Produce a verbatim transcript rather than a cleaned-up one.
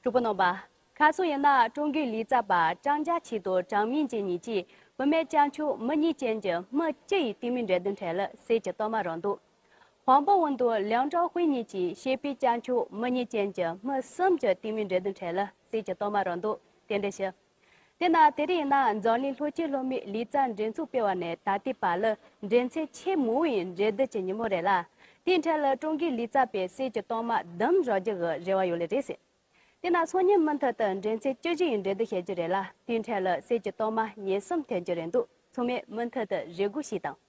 གྲོགས་པོ་རྣམ་པ། ཁ་སང་ཡིན་ན་ཀྲུང་གོའི་ལུས་རྩལ་པ་ཀྲང་ཅཱ་ཆི་དང་ཀྲང་མིང་ཅིན་གཉིས་ཀྱིས་བུད་མེད་སྤྱི་ཁྱབ་མི་གཉིས་ཅན་གྱི་མི་བཅུ་ཡི་དུས་མིན་འགྲན་བསྡུར་ཁྲོད་ལ་གསེར་གྱི་རྟགས་མ་རག་འདུག་ཧོང་པོ་ཝུན་དང་ལིའུ་ཀྲའོ་ཧུའེ་གཉིས་ཀྱིས་བྱིས་པའི་སྤྱི་ཁྱབ་མི་གཉིས་ཅན་གྱི་མི་གསུམ་གྱི་དུས་མིན་འགྲན་བསྡུར་ཁྲོད་ལ་གསེར་གྱི་རྟགས་མ་རག་འདུག་རྟེན་འབྲེལ་ཞུ། དེ་ན་དེ་རིང་ཡིན་ན་འཛམ་གླིང་ལྷོ་སྤྱོད་ལྷོ་མིའི་ལུས་རྩལ་འགྲན་ཚོགས་སྤེལ་བ་ནས་ད་ལྟའི་བར་ལ་འགྲན་ཚད་ཆེས་མང་བའི་འགྲན་བསྡུར་གྱི་ཉིན་མོ་རེད་ལ། དེའི་འཕྲལ་ལ་ཀྲུང་གོའི་ལུས་རྩལ་པས་གསེར་གྱི་རྟགས་མ་བདུན་རག་རྒྱུ་གི་རེ་བ་ཡོད་ལེ་རེད་ཟེར། དེ་ན་སང་ཉིན་མུ་མཐུད་དུ་འགྲན་ཚད་བཅུ་བཞི་ཡི་འགྲན་བསྡུར་བྱེད་རྒྱུ་རེད་ལ། དེའི་འཕྲལ་ལ་གསེར་གྱི་རྟགས་མ་ཉེར་གསུམ་ཐེབས་རྒྱུ་རེད་འདུག་ཚང་མས་མུ་མཐུད་དུ་རེ་སྒུག་བྱེད་དང་།